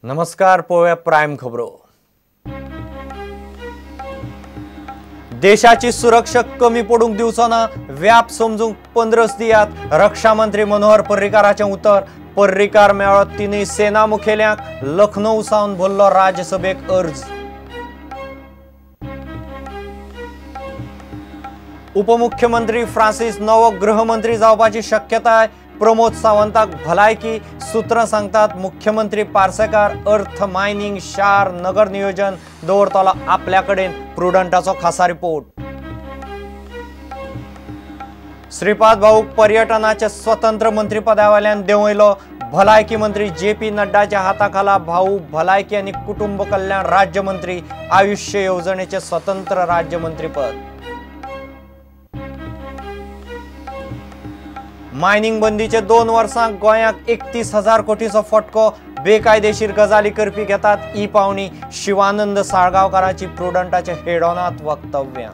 नमस्कार, पळोवया प्रायम खबरो। देशाची सुरक्षा कमी पडूंक दिवचो ना, व्याप समजूंक 15 दियात, रक्षा मंत्री मनोहर पर्रीकाराचें उतर। पर्रीकार मेळ्ळो तिनूय सेना मुखेल्यांक, लखनौ सावन भरलो राज्यसभेक अर्ज। उपमुख्यमंत्री फ्रांसिस नवो गृहमंत्री जावपाची शक्यताय, प्रमोद सावंताक भलायकी सूत्रां सांगतात मुख्यमंत्री पार्सेकार अर्थ, मायनिंग, शार, नगर नियोजन दवरतलो आपल्या कडेन। प्रुडंटाचो खासा रिपोर्ट। श्रीपाद भाऊक पर्यटनाचे स्वतंत्र मंत्रीपदावेल्यान देंवयलो। भलायकी मंत्री जे पी नड्डाच्या हाताखाला भाऊ भलायकी आनी कुटुंब कल्याण राज्यमंत्री, आयुष्य येवजणेचे स्वतंत्र राज्यमंत्रीपद। मायनिंग बंदीचे 2 वर्सां गोंयाक 31,000 कोटीचो फटको, बेकायदेशीर गजाली करपी घेतात ई पावणी, शिवानंद साळगांवकाराची प्रुडंटाचे हेडोनात वक्तव्यां।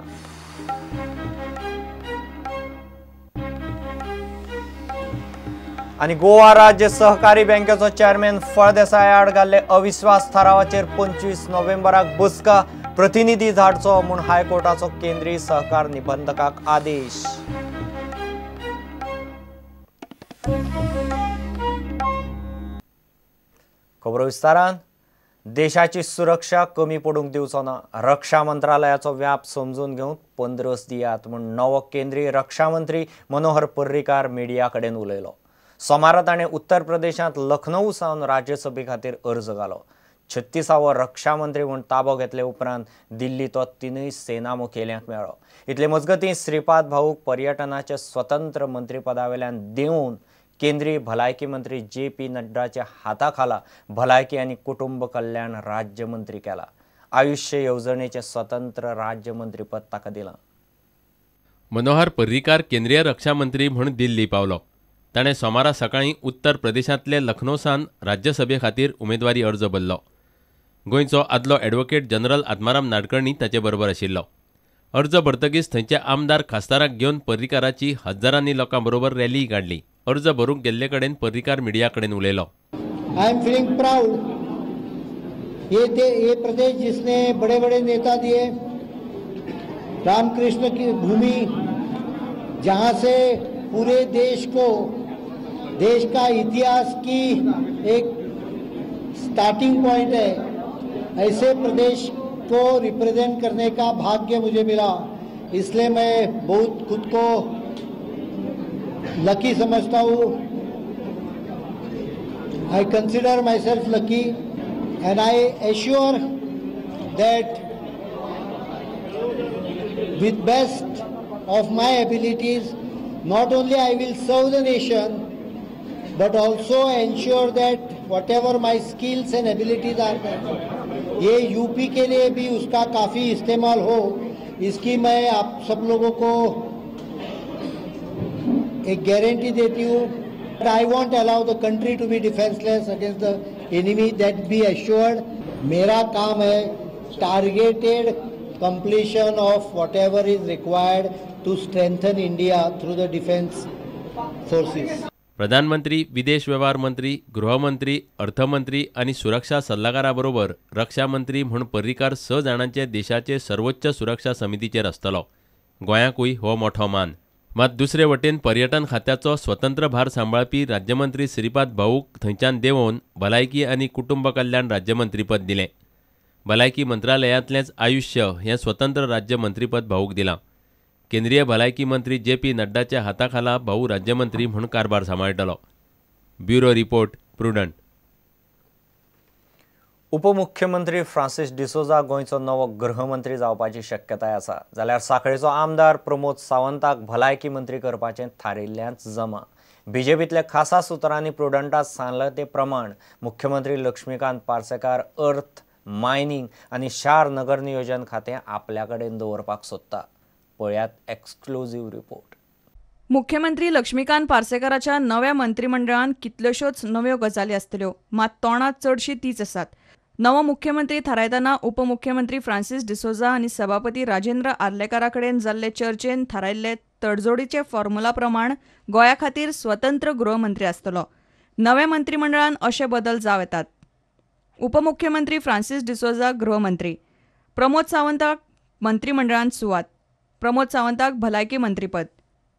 आनी गोवा राज्य सहकारी बँकेचो चेअरमॅन फळदेसाय आड घाल्ले अविश्वास थारावाचेर 25 नोव्हेंबराक बसका, प्रतिनिधी धाडचो म्हूण हायकोर्टाचो केंद्रीय सहकार निबंधकाक आदेश। खबरो विस्तारान। देशाची सुरक्षा कमी पडूंक दिवचो ना, रक्षा मंत्रालयाचो व्याप समजून घेवंक 15 दियात म्हूण नवो केंद्रीय रक्षा मंत्री मनोहर पर्रीकार मिडिया कडेन उलयलो। सोमारा ताणें उत्तर प्रदेशांत लखनौ सावन राज्यसभे खातीर अर्ज घालो। 36वो रक्षा मंत्री म्हूण ताबो घेतले उपरांत दिल्ली तो तिनूय सेना मुखेल्यांक मेळ्ळो। इतले मजगतीं श्रीपाद भाऊक पर्यटनाचे स्वतंत्र मंत्रीपदावेल्यान देंवोवन केंद्रीय भलायकी मंत्री जे पी नड्डाच्या हाताखाला भलायकी आनी कुटुंब कल्याण राज्यमंत्री केला। आयुष्य येवजणेचे स्वतंत्र राज्यमंत्रीपद ताका दिलां। मनोहर पर्रीकार केंद्रीय रक्षा मंत्री म्हूण दिल्ली पावलो। ताणें सोमारा सकाळीं उत्तर प्रदेशांतले लखनौसान राज्यसभे खातीर उमेदवारी अर्ज भरलो। गोंयचो आदलो ॲडव्होकेट जनरल आत्माराम नाडकर्णी ताचे बरोबर आशिल्लो। अर्ज भरतकीच थंयच्या आमदार खासदाराक घेवन पर्रीकाराची हजारांनी लोकां बरोबर रॅली काडली। अर्ज भरूंक गेल्ले कडेन पर्रीकार मिडिया कडेन उलयलो। I am feeling proud. ये प्रदेश जिसने बड़े बड़े नेता दिए, रामकृष्ण की भूमि, जहाँ से पूरे देश को, देश का इतिहास की एक स्टार्टिंग पॉइंट है, ऐसे प्रदेश को रिप्रेजेंट करने का भाग्य मुझे मिला, इसलिए मैं बहुत खुद को लकी समझता हूँ। I consider myself lucky and I assure that with best of my abilities not only I will serve the nation but also ensure that whatever my skills and abilities are, ये UP K लिए भी उसका काफ़ी इस्तेमाल हो, इसकी मैं आप सब लोगों को एक गारंटी देती हूँ। I won't allow the country to be defenceless against the enemy, that be assured. मेरा काम है targeted completion of whatever is required to strengthen India through the defence forces. प्रधानमंत्री, विदेश वेव्हार मंत्री, गृहमंत्री, अर्थमंत्री आनी सुरक्षा सल्लागारा बरोबर रक्षा मंत्री म्हूण पर्रीकार 6 जाणांचे देशाचे सर्वोच्च सुरक्षा समितीचेर आसतलो। गोंयाकूय हो मोठो मान। मात दुसरे वटेन पर्यटन खात्याचो स्वतंत्र भार सांबाळपी राज्यमंत्री श्रीपाद भाऊक थंयच्यान देंवोवन भलायकी आनी कुटुंब कल्याण राज्यमंत्रीपद दिलें। भलायकी मंत्रालयांतलेंच आयुष्य हें स्वतंत्र राज्यमंत्रीपद भाऊक दिलां। केंद्रीय भलायकी मंत्री जे पी नड्डाच्या हाताखाला भाऊ राज्यमंत्री म्हूण कारभार सांबाळटलो। Bureau report, Prudent. उपमुख्यमंत्री फ्रांसिस डिसोजा गोंयचो नवो गृहमंत्री जावपाची शक्यताय आसा, जाल्यार सांखळेचो आमदार प्रमोद सावंताक भलायकी मंत्री करपाचें थारिल्ल्यान जमा। बीजेपीतल्या खासा सुत्रांनी प्रुडंटाक सांगलां ते प्रमाण मुख्यमंत्री लक्ष्मीकांत पार्सेकार अर्थ, मायनिंग आनी शार नगर नियोजन खातें आपल्या कडेन दवरपाक सोदता। पळयात एक्सक्लुझिव्ह रिपोर्ट। मुख्यमंत्री लक्ष्मीकांत पार्सेकाराच्या नव्या मंत्रिमंडळान कितल्योश्योच नव्यो गजाली आसतल्यो, मात तोंडां चडशीं तीच आसात। नवो मुख्यमंत्री थारायतना उपमुख्यमंत्री फ्रांसिस डिसोजा आनी सभापती राजेंद्र आर्लेकारा कडेन जाल्ले चर्चेन थारायल्ले तडजोडीचे फॉर्म्युला प्रमाण गोंया खातीर स्वतंत्र गृहमंत्री आसतलो। नव्या मंत्रिमंडळान अशे बदल जावं येतात। उपमुख्यमंत्री फ्रांसीस डिसोझा गृहमंत्री. प्रमोद सावंताक मंत्रिमंडळांत सुवात. प्रमोद सावंताक भलायकी मंत्रीपद.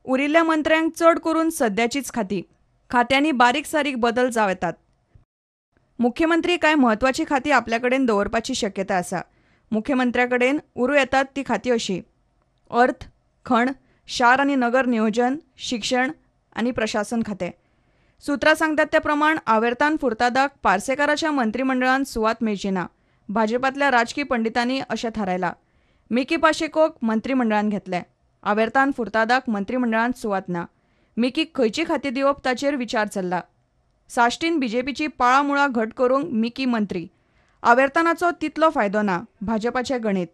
उरिल्ल्या मंत्र्यांक चड करून सद्याचीच खाती. खात्यांनी बारीक सारीक बदल जावं येतात. मुख्यमंत्री कांय म्हत्वाची खाती आपल्या कडेन दवरपाची शक्यता आसा. मुख्यमंत्र्या कडेन उरूं येतात ती खाती अशी: अर्थ, खण, शार आनी नगर नियोजन, शिक्षण आनी प्रशासन खातें. सुत्रां सांगतात ते प्रमाण आवेर्तान फुर्तादाक पार्सेकाराच्या मंत्रिमंडळांत सुवात मेळची ना. भाजपांतल्या राजकी पंडितांनी अशें थारायलां. मिकी पाशेकोक मंत्रिमंडळांत घेतले. आवेर्तान फुर्तादाक मंत्रिमंडळांत सुवात ना. मिकीक खंयची खाती दिवप ताचेर विचार चल्ला. साश्टीन बीजेपीची पाळां मुळां घट करूंक मिकी मंत्री. आवेर्तानाचो तितलो फायदो ना भाजपाचें गणीत.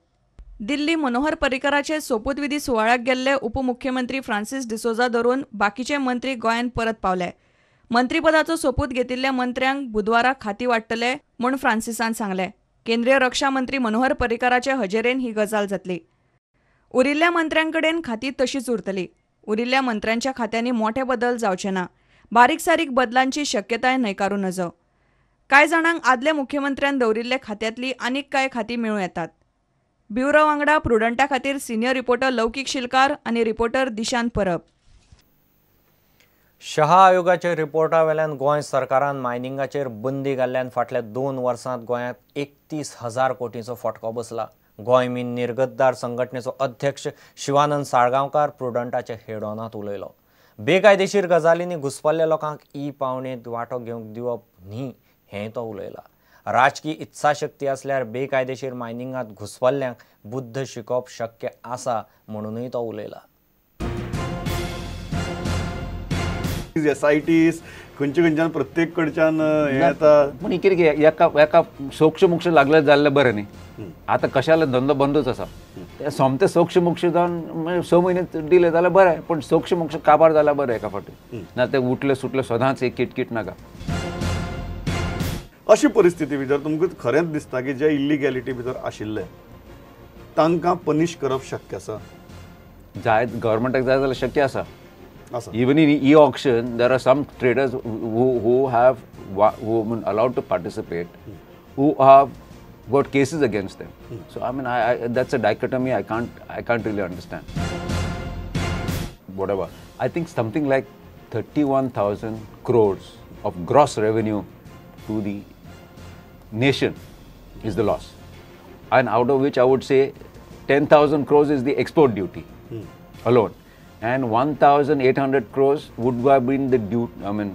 दिल्ली मनोहर पर्रीकराचे सोपूतविधी सुवाळ्याक गेल्ले उपमुख्यमंत्री फ्रांसीस डिसोझा धरून बाकीचे मंत्री गोंयांत परत पावले. मंत्रीपदाचो सोपूत घेतिल्ल्या मंत्र्यांक बुधवारा खाती वाडटले म्हूण फ्रांसिसान सांगलें. केंद्रीय रक्षा मंत्री मनोहर पर्रीकराचे हजेरेन ही गजाल जातली. उरिल्ल्या मंत्र्यांकडेन खाती तशीच उरतली. उरिल्ल्या मंत्र्यांच्या खात्यांनी मोठे बदल जावचे ना. बारीक सारीक बदलांची शक्यताय न्हयकारूं नजो. कांय जाणांक आदल्या मुख्यमंत्र्यान दवरिल्ल्या खात्यांतली आनीक कांय खातीं मेळूं येतात. ब्युरो वांगडा प्रुडंटा खातीर सिनियर रिपोर्टर लौकीक शिलकार आनी रिपोर्टर दिशांत परब. शहा आयोगाच्या रिपोर्टा वेल्यान गोंय सरकारान मायनिंगाचेर बंदी घाल्ल्यान फाटल्या 2 वर्सांत गोंयांत 31,000 कोटींचो फटको बसला. गोंय मीन निर्गतदार संघटनेचो अध्यक्ष शिवानंद साळगांवकार प्रुडंटाच्या हेडॉनांत उलयलो. बेकायदेशीर गजालींनी घुसपल्ल्या लोकांक ई पावणेंत वांटो घेवंक दिवप न्ही हें तो उलयला. राजकी इत्साशक्ती आसल्यार बेकायदेशीर मायनिंगांत घुसपल्ल्यांक बुद्ध शिकोवप शक्य आसा म्हणूनय तो उलयला. एसआयटीस खंयचे खंयच्यान प्रत्येक कडच्यान हें येता. पूण कितें एका एका सोक्ष मोक्ष लागले जाल्लें बरें न्ही. आतां कशाला धंदो बंदूच आसा. ते सोमते सोक्ष मोक्ष जावन 6 म्हयने डिले जाल्यार बरें, पूण सोक्ष मोक्ष काबार जाल्यार बरें एका फावटी. ना ते उठले सुटले सदांच एक किटकीट नाका. अशी परिस्थिती भितर तुमकां खरेंच दिसता की जे इल्लिगॅलिटी भितर आशिल्ले तांकां पनिश करप शक्य आसा? जाय गव्हर्मेंटाक जाय जाल्यार शक्य आसा. Even in e-auction, there are some traders who have been allowed to participate, who have got cases against them. So I mean, I that's a dichotomy I can't really understand. Whatever. I think something like 31,000 crores of gross revenue to the nation is the loss, and out of which I would say 10,000 crores is the export duty alone. And 1,800 crores would have been the due, I mean,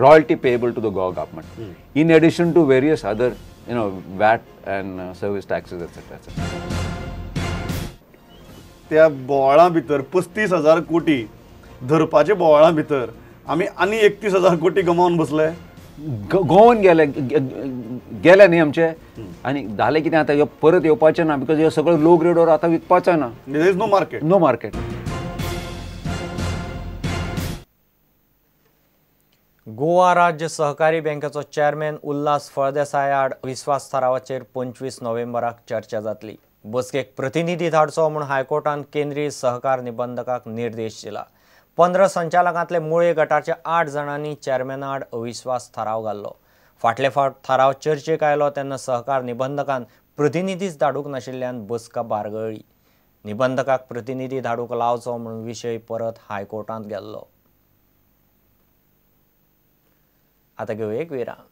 royalty payable to the Goa government, in addition to various other, you know, VAT and service taxes, etc. etc. त्या बोवाळा भितर 35,000 कोटी धरपाचे बोवाळा भितर आमी आनी 31,000 कोटी गमावन बसले. Goan गेले गेले न्ही आमचे. आनी जालें कितें आतां ह्यो परत येवपाचें ना, because ह्यो सगळ्यो लो ग्रेडवर आतां विकपाचो ना. There is no market. No market. Goa राज्य सहकारी बँकेचो चेअरमॅन उल्हास फळदेसाय आड विस्वास थारावाचेर 25 नोव्हेंबराक चर्चा जातली. बसकेक प्रतिनिधी धाडचो म्हूण हायकोर्टान केंद्रीय सहकार निबंधकाक निर्देश दिला. 15 संचालकांतले मुळे गटाच्या 8 जाणांनी चेअरमॅना आड अविश्वास थाराव घाल्लो. फाटले फावट थाराव चर्चेक आयलो तेन्ना सहकार निबंधकान प्रतिनिधीच धाडूंक नाशिल्ल्यान बसका बारगळ्ळी. निबंधकाक प्रतिनिधी धाडूंक लावचो म्हूण विशय परत हायकोर्टांत गेल्लो. आता घेऊ एक विराम.